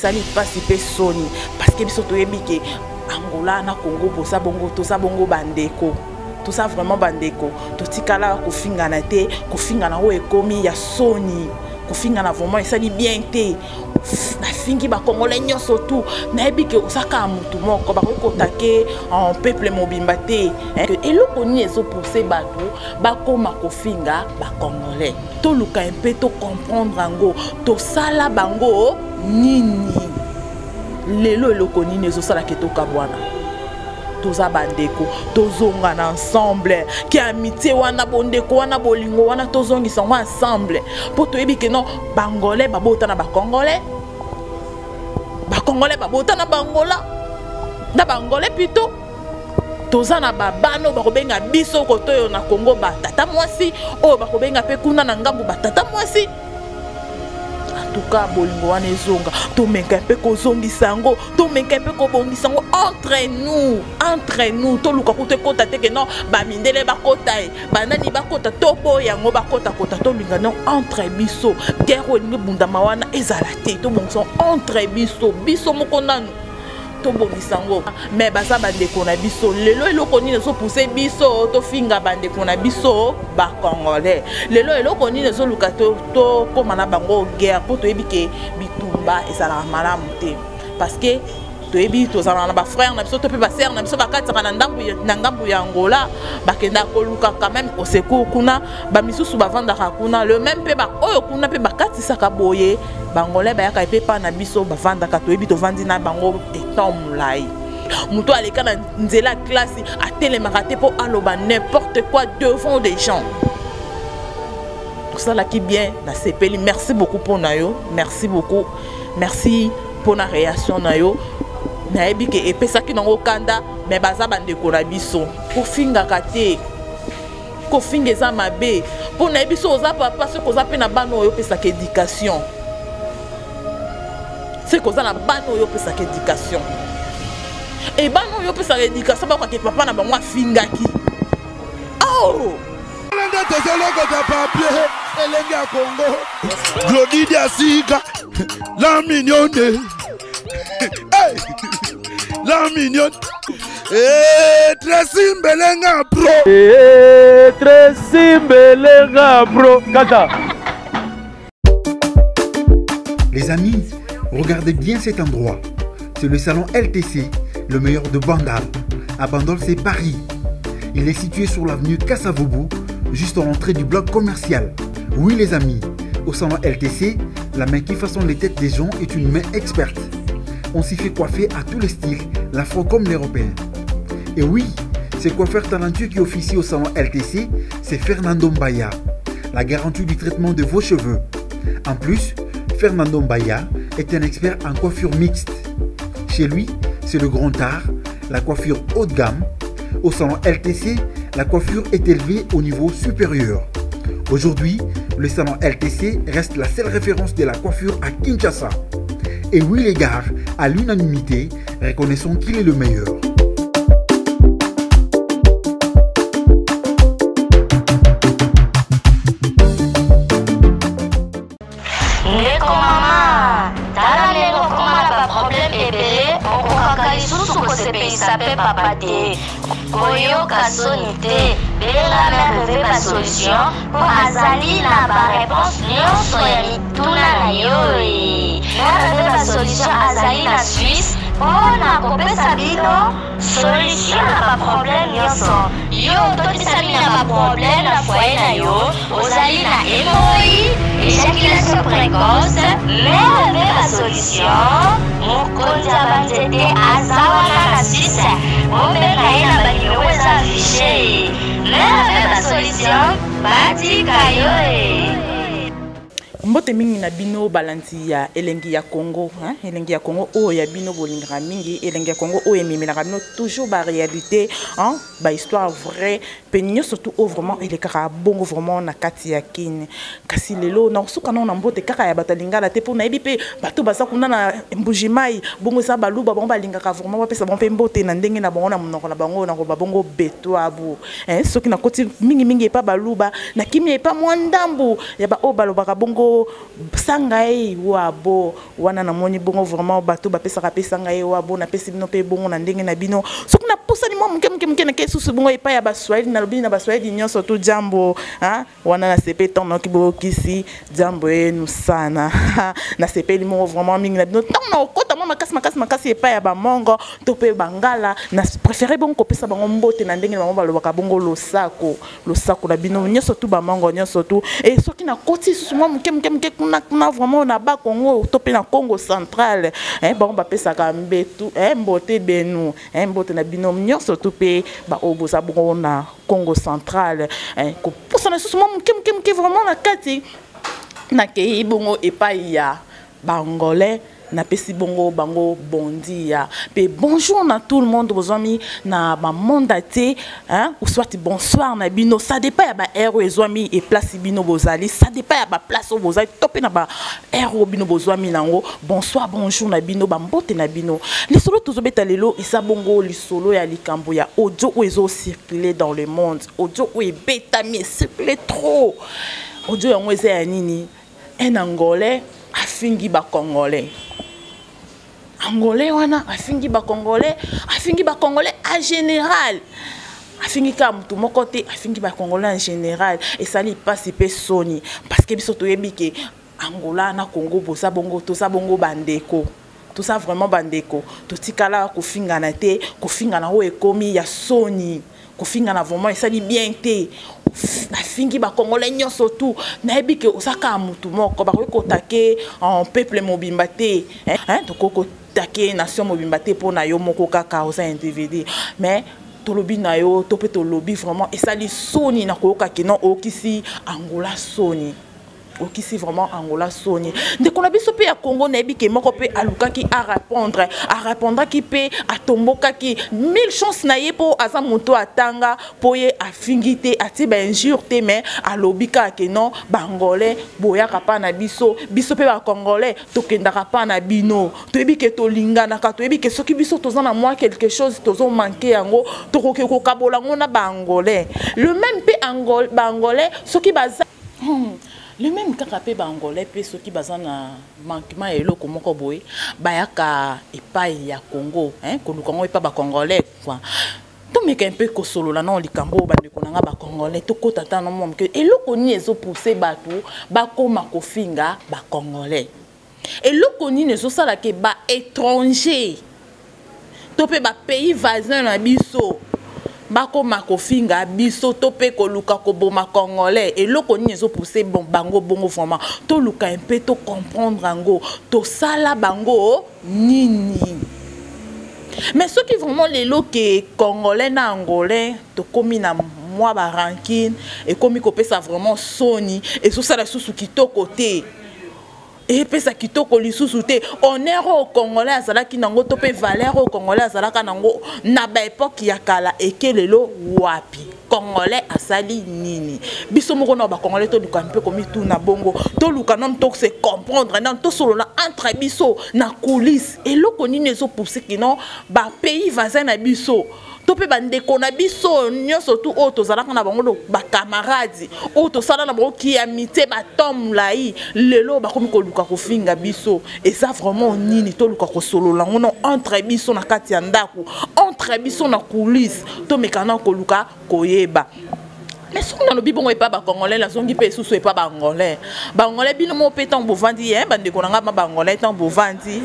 Esali pasi pe soni parce que biso toyebi ke Angola na Congo boza bongo toza bongo bandeko toza vraiment bandeko totikala kofingana te kofingana oyo ekomi ya soni kofingana vraiment esali bien te nafingi bacongolais nyonso tout nayebi ke oza kaka motu moko bakoki kotake en peuple mobimba te eloko nini ezopousse bato bakoma kofinga bacongolais toluka mpe tocomprendre yango tosala bango nini lelo eloko nini ezosala ke tokabwana toza bandeko tozongana ensemble ke amitie wana bondeko wana bolingo wana tozongisa yango ensemble mpo toyebi ke non bangolais babota na bacongolais bacongolais babota na bangola na bangolais plutôt toza na babana oyo bakobenga biso kote oyo na congo batata mwasi oyo bakobenga mpe kuna na ngambo batata mwasi antuka bolingo wana ezonga tomeka mpe kozongisa yango tomeka mpe kobongisa yango entre nous entre nous toluka kutu ekota te ke non bamindele bakota ye banani bakota toboya yango bakotakota tolinga non entre biso guerre oyo elingi ebundama wana ezala te tobongisa entre biso biso moko nanu tobongisa yango me baza bandeko na biso lelo eloko nini ezopuse biso tofinga bandeko na biso bacongolais lelo eloko nini ezoluka tokóma na bango guerre mpo toyebi ke bitumba ezalaka malamu te parce que toyebi tozalaka na bafrère na biso to mpe basere na biso bakatisaka na ndambu na ngambu ya angola bakendaka koluka quand même au secours kuna bamisusu bavandaka kuna le même mpe baoyo kuna mpe bakatisaka boye bangolais bayaka epe epai na biso bavandaka toyebi tovandi na bango etant molai moto aleka na nzela ya klasi atelemaka te mpo aloba n'importe quoi devant des gens osalaki bien nasepeli merci beaucoup mpo na yo merci beaucoup merci mpo na réaction na yo nayebi ke epesaki nango kanda me baza bandeko na biso kofingaka te kofinga eza mabe mpo nayebi soki oza papa soki oza mpe na bana oyo opesaka éducation soki oza na bana oyo opesaka éducation e bana oyo opesaka éducation bakokake papa na bango afingaki oh! nde tozolokota papier elenge ya kongo glodi diasika la mignonne hey! la mignonne hey, Tracy Mbelenga bro hey, Tracy Mbelenga bro kaka Les amis, regardez bien cet endroit. C'est le salon LTC, le meilleur de Bandal. À Bandol, c'est Paris. Il est situé sur l'avenue Kassavoubou, juste en l'entrée du bloc commercial. Oui les amis, au salon LTC, la main qui façonne les têtes des gens est une main experte. On s'y fait coiffer à tous les styles, l'afro comme l'européen. Et oui, ce coiffeur talentueux qui officie au salon LTC, c'est Fernando Mbaya, la garantie du traitement de vos cheveux. En plus, Fernando Mbaya est un expert en coiffure mixte. Chez lui, c'est le grand art, la coiffure haut de gamme. Au salon LTC, la coiffure est élevée au niveau supérieur. Aujourd'hui, le salon LTC reste la seule référence de la coiffure à Kinshasa. Et oui les gars, à l'unanimité, reconnaissons qu'il est le meilleur. Ndeko mama, tala ndenge okoma na ba problème ebele, okokaka lisusu kosepelisa pe papa te. Koyoka soni te, benga mère Ve ba solution po azali na ba réponse nyonso ya mituna na yo. Mère Ve ba solution azali na Suisse po na kopesa bino solution na ba problème nyonso. Yo ototisami na ba problème na foyer na yo, ozali na hémorroïde, éjaculation précoce, mère Ve ba solution, mokonzi ya ba nzete aza wana na Suisse, bobenga ye na ba numéro eza affiché. Mère Ve ba solution, batika yo e. Mbote mingi na bino balandi ya elengi ya Congo, hein? Elengi ya Congo oyo ya bino bolingaka mingi, elengi ya Congo oyo ememelaka bino toujours ba réalité, hein? Ba histoire vraie pe nyonso tout oyo vraiment elekaka bongo vraiment na kati ya Kin. Kasi lelo na kosuka nao na mbote kaka ya bato ya Lingala te, mpo nayebi mpe bato baza kuna na Mbuji-Mayi, bongo eza baluba bango balingaka vraiment bapesa bango mpe mbote na ndenge na bango na monoko na bango, na koloba bongo betwabu. Hein, soki nakoti mingi mingi epa baluba, nakimi epa mwa ndambu ya ba oyo balobaka bongo bongo sangai wabo wana namoni bongo vraiment bato bapesaka mpe sangai wabo napesi bino mpe bongo na ndenge na bino soki napusani mwa moke moke moke nake susu bongo epai ya baswahili nalobi na baswahili nyonso tu jambo hein? Wana nasepeli ntango nayoki boyokisi jambo yenu sana nasepeli moko vraiment mingi na bino ntango nakokota mwa makasi makasi makasi epai ya bamongo to mpe bangala na préféré bongo kopesa bango mbote na ndenge na bango balobaka bongo losako losako na bino nyonso tu bamongo nyonso tu e soki nakoti lisusu mwa moke moke moke kuna kuna vraiment na bakongo to mpe na congo central eh, bango bapesaka mbetu eh, mbote benu eh, mbote na bino nyonso tu mpe baoyo boza bongo na Congo central eh, kopusana lisusu mwa moke moke moke vraiment na kati nakei bongo epai ya baangolais napesi bongo bango bondia mpe bonjour na tout le monde bozwami na bamonde te hein, ou soit bonsoir na bino ça dépend ya baheure oyo ezwami eplace bino bozali ça dépend ya baplace oyo bozali to mpe na baheure oyo bino bozwami nango bonsoir bonjour na bino bambote na bino lisolo tozobeta lelo eza bongo lisolo ya likambo ya audio oyo ezo circuler dans le monde audio oyo ebetami ecircule trop audio yango eza ya nini un angolais afingi bacongolais angolais wana afingi bacongolais afingi bacongolais en général afingi kaka motu moko te afingi bacongolais en général esali mpasi mpe soni parce que biso toyebi ke Angola na Congo boza bongo toza bongo bandeko toza vraiment bandeko totikala kofingana te kofingana oyo ekomi ya soni kofingana vraiment esali bien te afingi bacongolais nyonso tout nayebi ke oza kaka motu moko bakoki kotake en peuple mobimba te tokoki kotake nation mobimba te mpo na yo moko kaka oza individu mais tolobi na yo to mpe tolobi vraiment esali soni na koyoka kino oyokisi angola soni okisi vraiment angola soni ndeko na biso mpe ya congo nayebi ke moko mpe alukaki arépondre arépondaki mpe atombokaki mille chance na ye mpo aza moto atanga mpo ye afingi te atie bainjure te mais alobi kaka ke non baangolais boyaka mpa na biso biso mpe bacongolais tokendaka mpa na bino toyebi ke tolinganaka toyebi ke soki biso toza na mwa quelque chose tozomanke yango tokoki kokabola yango na baangolais le même mpe baangolais soki baza Le même kaka mpe baangolais mpe soki baza na manquement ya eloko moko boye bayaka epai ya congo hein, koluka yango epai bacongolais quoi tomeka mpe kosolola nao likambo oyo bandeko na nga bacongolais tokɔta ata na mwa moke eloko nini ezopousse bato bakóma kofinga bacongolais eloko nini ezosala ke baétranger to mpe bapays voisin na biso bakoma kofinga biso to mpe koluka koboma congolais eloko nini ezopousse bon bango bongo vraiment toluka mpe tocomprendre yango tosala bango nini mais soki vraiment lelo ke congolais na angolais tokomi na mwa barankine ekomi kopesa vraiment soni ezosala lisusu kitoko te epesa kitoko lisusu te honneur oyo congolais azalaki nango to mpe valeur oyo congolais azalaka nango na baepoke ya kala eke lelo wapi congolais asali nini biso moko na bacongolais toluka mpe komituna bongo toluka nanu tose comprendre nanu tosolola entre biso na coulisse eloko nini ezopousse kino bapays voisin na biso to mpe bandeko na biso nyonso tu oyo tozalaka na bango bakamaradi oyo tosala na bango kiamite batemp molai lelo bakomi koluka kofinga biso eza vraiment nini toluka kosolola yango no entre biso na kati ya ndako entre biso na coulisse tomeka na koluka koyeba mais soki nalobi bongo epa bacongolais nazongi mpe lisusu epa baangolais baangolais bino moko mpe ntango bovandi eh, bandeko na ngai ma baangolais ntango bovandi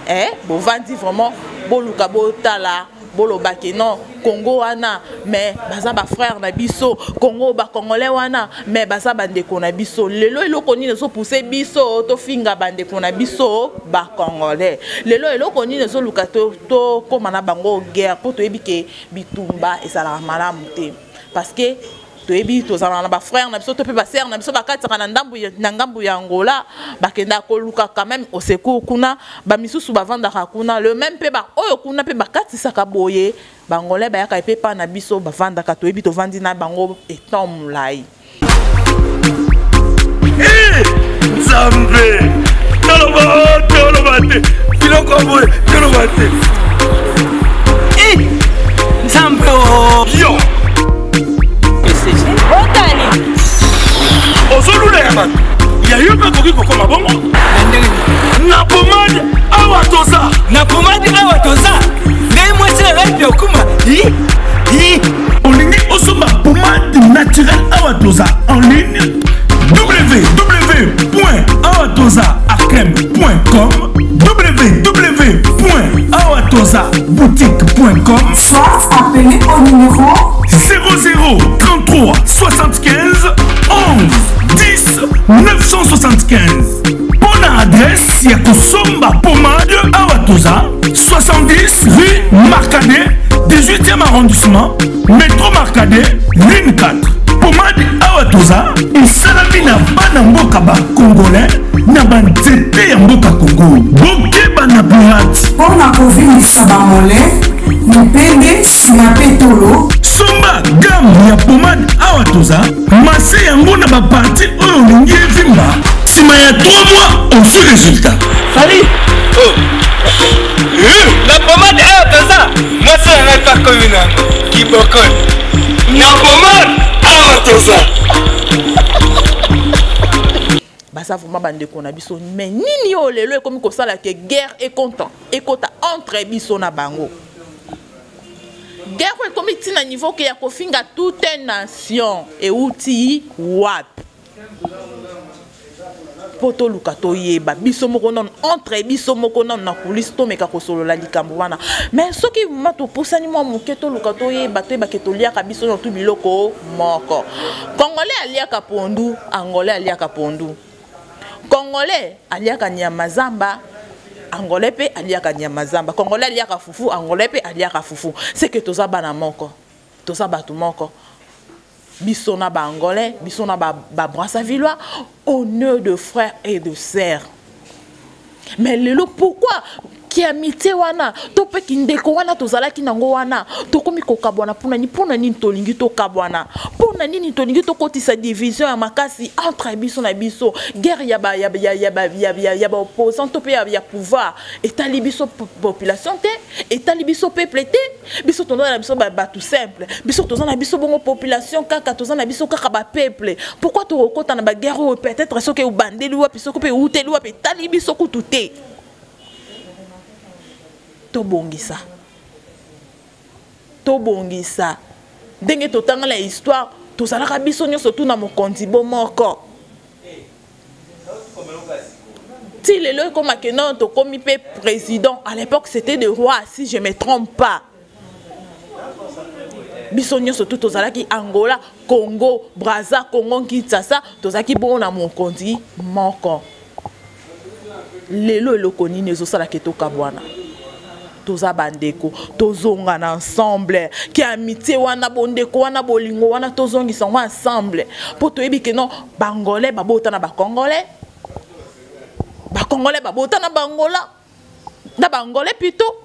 eh, bovandi vraiment boluka botala boloba ke non congo wana mais baza bafrère na biso congo bacongolais wana mais baza bandeko na biso lelo eloko nini ezopousse biso tofinga bandeko na biso bacongolais lelo eloko nini ezoluka tokóma na bango guerre mpo toyebi ke bitumba ezalaka malamu te parce que toyebi tozalaka na bafrère na biso to mpe basere na biso bakatisaka na ndambu na ngambu ya angola bakendaka koluka quand même au secours kuna bamisusu bavandaka kuna le même mpe baoyo kuna mpe bakatisaka boye bangolais bayaka epe epai na biso bavandaka toyebi tovandi na bango etant molai eh, nzambe toloba oh, toloba te biloko boye toloba te eh, nzambe oh. yo otani ozolula ya bato ya yo mpe toza boutique.com Soit appelez au numéro 00 33 75 11 10 975 mpo na adresse ya kosomba pomade awa toza 70 rue Marcadet 18e arrondissement métro Marcadet ligne 4 pomade awa toza esalami na bana mboka ba congolais na banzete ya mboka congo bokeba na pirate mpo na kovimbisa bamole mipende nsima mpe tolo somba gamme ya pomade awa toza mase yango na baparti oyo olingi evimba nsima ya 3 mois ozwi résultat Salut oh. Na pomade awa toza mwasi na ngai mpe akomi na yango kibokoni na pomade awa toza baza vraiment bandeko na biso mais nini oyo lelo ekomi kosala ke guerre ekonta ekota entre biso na bango guerre oyo ekomi ntina niveau ke ya kofinga toute nation euti wapi mpo toluka toyeba biso moko nano entre biso moko nano na coulisse tomeka kosolola likambo wana mais soki ma topusani mwa moke toluka toyeba toyeba ke toliaka biso nyonso tu biloko moko congolais aliaka pondu angolais aliaka pondu congolais aliaka nyama zamba angolais mpe aliaka nyama zamba congolais aliaka fufu angolais mpe aliaka fufu seke toza bana moko toza bato moko biso na baangolais biso na babrassavillois ba honneur de frères et de sœurs mais lelo pourquoi kiamitié wana to mpe kindeko wana tozalaki nango wana tokomi kokabwana mpona nini mpona nini tolingi tokabwana mpona nini tolingi tokotisa division ya makasi entre biso na biso guerre ya baopposant to mpe ya pouvoir etali biso population te etali biso peuple te biso toza na biso bato simple biso toza na biso bongo population kaka toza na biso kaka bapeuple pourquoi tokokota na baguerre oyo peut-être soki ebandeli wapi soki mpe euteli wapi etali biso kutu te tobongisa tobongisa ndenge totangala histoire tozalaka biso nyonso tuna mokonzi bo moko ti lelo ekoma ke non tokomi mpe président à l'époque c'était de roi si je me trompe pas biso nyonso tu tozalaki angola congo braza congo kinshasa tozalaki bongo na mokonzi moko lelo eloko nini ezosalaka etokabwana toza bandeko tozonga na ensemble ke amitié wana bondeko wana bolingo wana tozongisa yango ensemble mpo toyebi ke non bangolais babota na bacongolais bacongolais babota na bangola na bangolais plutôt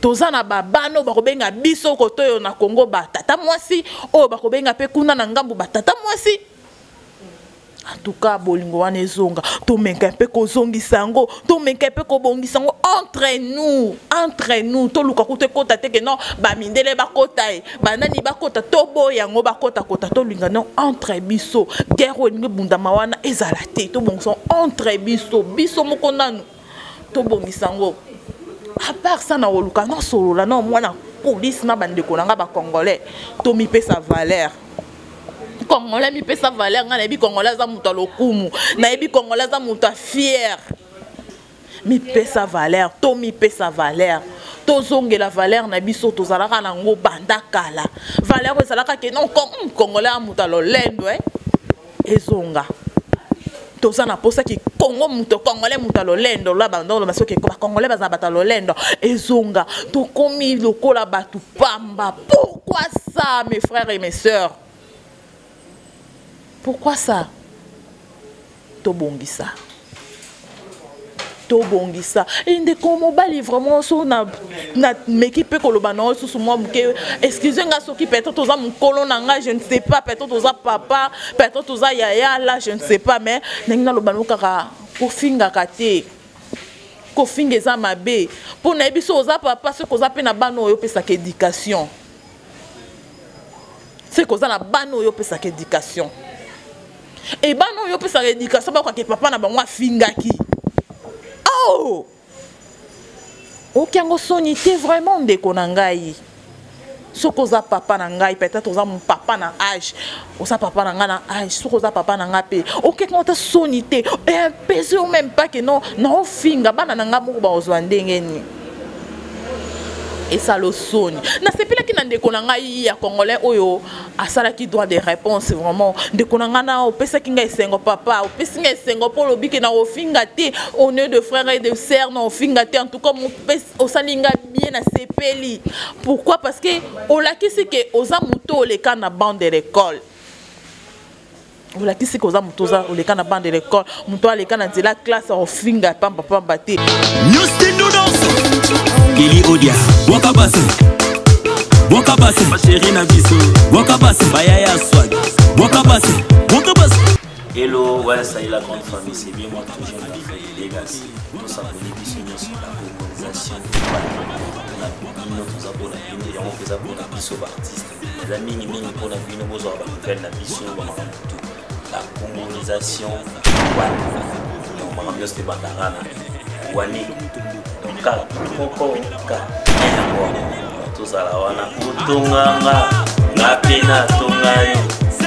toza na babana oyo bakobenga biso kote oyo na congo batata mwasi oyo bakobenga mpe kuna na ngambo batata mwasi en tout cas bolingo wana ezonga tomeka mpe kozongisa yango tomeka mpe kobongisa yango entre nous entre nous toluka kutu ekota te ke non bamindele bakota ye banani bakota toboya yango bakotakota tolinga non entre biso guerre oyo elingi ebundama wana ezala te tobongisa entre biso biso moko nanu tobongisa yango à part ça na koluka nasolola na mwana polise na bandeko na nga bacongolais tomipesa valeur congolais mipesa valeur ngai nayebi congolais aza moto ya lokumu nayebi congolais aza moto ya fier mipesa valeur tomipesa valeur tozongela valeur na biso tozalaka nango banda kala valeur oyo ezalaka ke non congolais ya moto ya lolendo eh? ezonga toza na posa ki congo moto congolais moto ya lolendo la banda oloba soki bacongolais bazala bato ya lolendo ezonga tokomi lokola bato pamba pourquoi ça mes frères et mes sœurs pourquoi ça tobongisa tobongisa e ndeko mobali vraiment so na nameki mpe koloba na yo lisusu mwa moke excuse nga soki peut-être oza mokolo na ngai je ne sais pas peut-être oza papa peut-être oza yaya là je ne sais pas mais ndenge naloba no kaka kofingaka te kofinga eza mabe mpo nayebi so oza papa soki oza mpe na bana oyo opesaka éducation soki oza na bana oyo opesaka éducation e bana oyo opesaka éducation bakokake papa na bango afingaki oh! oki yango soni te vraiment ndeko na ngai soki oza papa na ngai peut-être oza papa na age oza papa na ngai na age soki oza papa na ngai mpe okeki ngo ta soni te epesi yo même pas ke non naofinga bana na ngai moko bakozwa ndenge nini Esalo soni. Nasepelaki na ndeko na ngai ya congolais oyo asalaki droit de réponse. Vraiment, ndeko na ngai, na opesaki ngai esengo. Papa, opesi ngai esengo mpo olobi ke na ofinga te. On est de frères et de sœurs, na ofinga te. En tout cas, osali ngai bien, nasepeli. Pourquoi? Parce que olakisi ke oza moto oleka na banc de l'école. Olakisi koza moto oza oleka na bande de l'école, moto aleka na nzela classe ofinga pamba pamba te. Keli Odia, Waka Base, Waka Base, chéri na biso, Waka Base, Bayaya Swag, Waka Base, Waka Base. Hello, ouais, ça y est, la grande famille, c'est bien moi, toujours la Legacy. Tout ça pour les bisous, la colonisation, bino toza mpona bino, yango mpenza mpona biso baartiste. Eza mingimingi mpona bino bozwaka banouvelle na biso, bamakambo tu, la congolization wana. Donc makambo nyonso tebandaka na wani. Donc ka moko ka yango wana, tozala wana otonganga nga mpe natonga yo,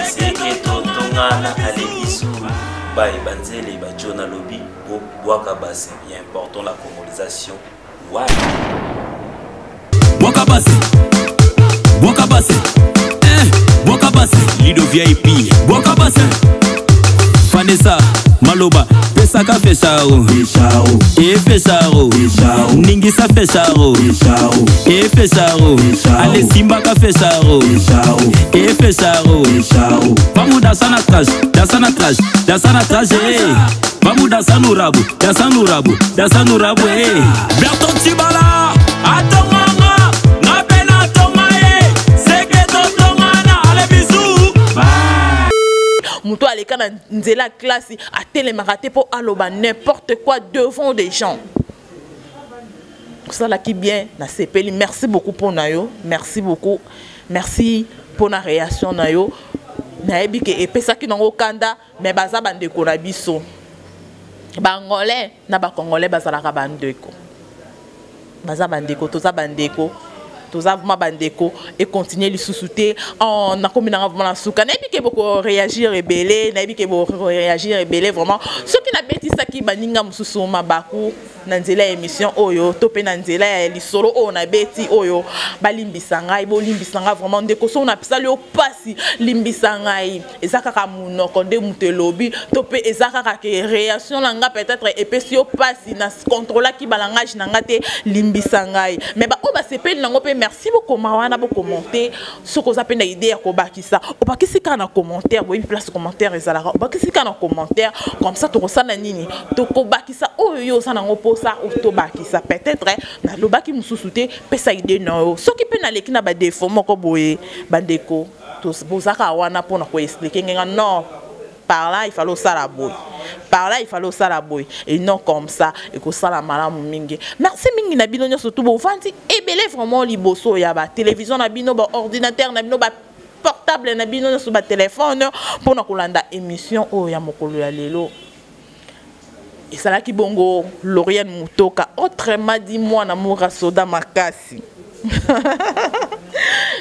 seke totongana. Alebisu baye banzele bajo, nalobi bobwaka base ya important, la congolisation wana. Bwaka base, Bwaka base, eh, Bwaka base, Lido VIP, Bwaka base. Vanessa, Maloba, pesaka fecharo, e fecharo, ningisa fecharo, e fecharo, ale simbaka fecharo, e fecharo. Vamos dançar na trás, dançar na trás, dançar na trás, eh. Vamos dançar no rabo, dançar no rabo, dançar no rabo, eh. Berton Tibala, atonganga, nga pe natonga ye, seke totongana, ale bisous. Moto aleka na nzela classe atelemaka te mpo aloba n'importe quoi devant des gens. Osalaki bien, nasepeli. Merci beaucoup mpo na yo, merci beaucoup, merci mpo na réaction na yo. Nayebi ke epesaki nango kanda, mais baza bandeko na biso. Baangolais na bacongolais bazalaka bandeko, baza bandeko, toza bandeko, toza vraiment bandeko. Econtinue lisusu te. Nakomi nanga vraiment na suka. Nayebi ke bokoréagir ebele, nayebi ke bokoréagir ebele. Vraiment, soki nabetisaki baninga mosusu mabaku na nzela ya émission oyo to mpe na nzela ya lisolo oyo nabeti oyo, balimbisa ngai, bolimbisa ngai vraiment. Ndeko, soki napesali yo mpasi, limbisa ngai. Eza kaka monoko nde moto elobi, to mpe eza kaka ke réaction na nga peut-être epesi yo mpasi, na contrôlaki balangage na nga te, limbisa ngai. Mais baoyo basepeli nango mpe, merci. Bokoma wana, bokommente. Soki oza mpe na idée ya kobakisa, obakisi kaka na commentaire. Boyebi place commentaire ezalaka, obakisi kaka na commentaire. Comme ça tokosala nini? Tokobakisa oyo yo oza nango mposa tobakisa. Peut-être nalobaki mosusu te, pesa idée na yo. Soki mpe naleki na badéfaut moko boye, bandeko bozaka wana mpona koexpliquer ngenga: non, par là il fallait osala boye, par là il fallait osala boye et non comme ça. Ekosala malamu mingi. Merci mingi na bino nyonso tu bovandi ebele vraiment liboso ya batélévision na bino, baordinateur na bino, ba portable na bino nyonso, batelefone, mpona kolanda émission oyo ya mokolo ya lelo. Esalaki bongo Lauriane Mutoka, autrement dit mwana mura soda makasi.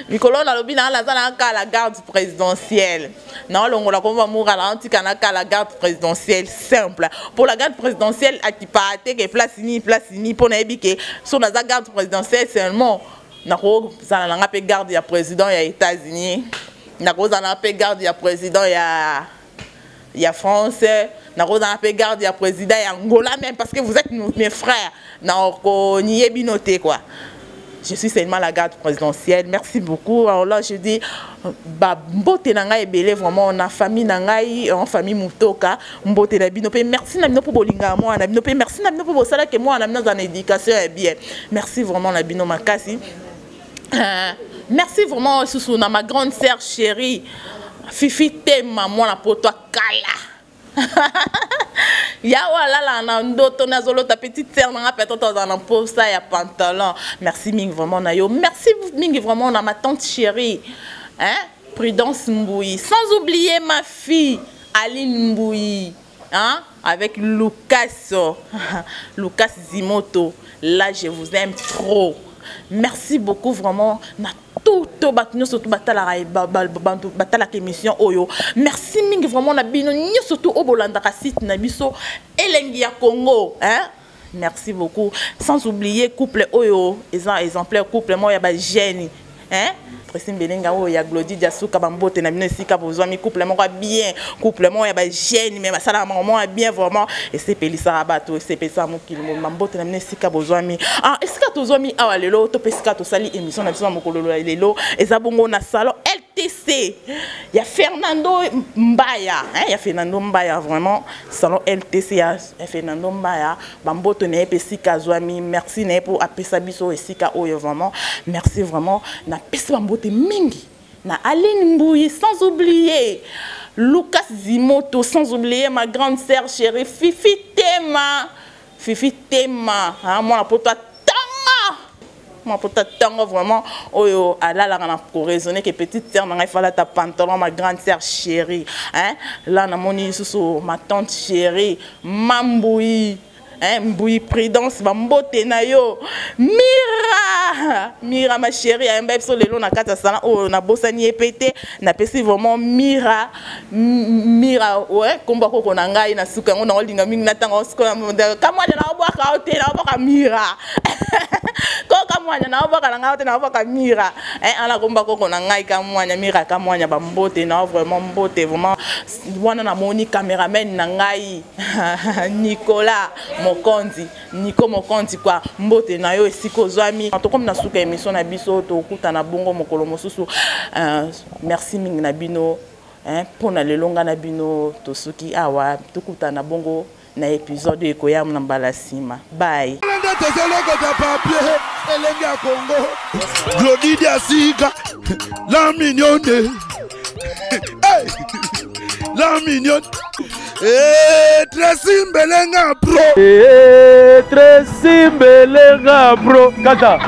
Mikolo nalobi na naza na kaka la garde présidentielle, naolongola komba mura na ntika na kaka la garde présidentielle simple. Pour la garde présidentielle, akipaa te ke place nini, place nini, mpo nayebi ke so naza garde présidentielle seulement, nakozala nanga mpe garde ya président ya États-Unis, nakozala mpe garde ya président ya France, nakozala mpe garde ya président ya Angola même, parce que vous êtes mes frères, nakonie bino te quoi. Je suis seulement la garde présidentielle. Merci beaucoup. Alors là, je dis ba mbote na ngai ebele vraiment na famille na ngai, en famille Mutoka. Mbote na bino pe, merci na bino po bolinga moi na bino pe, merci na bino po bosala ke moi na bino dans l'éducation est bien. Merci vraiment na bino makasi. Merci vraiment susu na ma grande sœur chérie Fifi Tema, mwana poto kala yawa alala na ndoto, nazolota petite sœur nanga, peut-être aza na mposa ya pantalon. Merci mingi vraiment na yo. Merci mingi vraiment na ma tante chérie, hein, Prudence Mbouyi, sans oublier ma fille Aline Mbouyi, hein, avec Lucas, Lucas Zimoto. Là, je vous aime trop. Merci beaucoup vraiment na tout bato nyonso tu batalaka émission oyo. Merci mingi vraiment na bino nyonso tu oyo bolandaka site na biso Elengi ya Congo, hein? Merci beaucoup. Sans oublier couple oyo eza exemplaire, couple moko ya ba jeune, hein? Tracy Mbelenga oyo ya Glody Diasuka, bambote na bino esika bozwami. Couple moko ya bien, couple moko ya ba jeune, mais basalaka makambo moko ya bien vraiment, esepelisaka bato, esepelisaka mokili mobimba. Mbote na bino esika bozwami. Ah, esika tozwami awa lelo, to mpe esika tosali émission na biso na mokolo ya lelo, eza bongo na salon LTC ya Fernando Mbaya, hein, ya Fernando Mbaya vraiment, salon LTC ya Fernando Mbaya. Bambote na ye mpe esika azwami, merci na ye mpo apesa biso esika oyo vraiment, merci vraiment. Napesi bambote mingi na Aline Mbouyi, sans oublier Lucas Zimoto, sans oublier ma grande sœur chérie Fifi Tema, Fifi Tema, hein, mwana poto atanga, mwana poto atanga vraiment, oyo alalaka na koraisonner que petite sœur na ngai falata pantalon, ma grande sœur chérie, hein. Là namoni lisusu ma tante chérie Mambouyi, hein, Mbouyi Prudence, bambote na yo. Mira, Mira ma chérie, ayamba biso lelo na kati ya salon oyo, nabosani ye pe te. Napesi vraiment Mira, Mira, ouais, kombo koko na ngai na suka yango naolinga mingi na ntango sikoyo kamwana naobwaka yo te, naobwaka Mira, ko kamwana naobwaka na ngai te, naobwaka Mira, hein, ala kombo koko na ngai kamwana Mira kamwana, bambote na vraiment, mbote vraiment. Wana namoni cameraman na ngai Nicolas Mokonzi, Nico Mokonzi quoi, mbote na yo esika ozwami. Tokomi na suka émission na biso, tokutana bongo mokolo mosusu. Merci mingi na bino, hein, mpona lelo nga na bino tosuki awa, tokutana bongo na épisode ekoya na mbala nsima. Bye. Nde tozolokota papier elenge ya Congo, Glodi Diasika la mignonne, hey! La mignonne. Eh, Tracy Mbelenga pro. Eh, Tracy Mbelenga pro. Kata.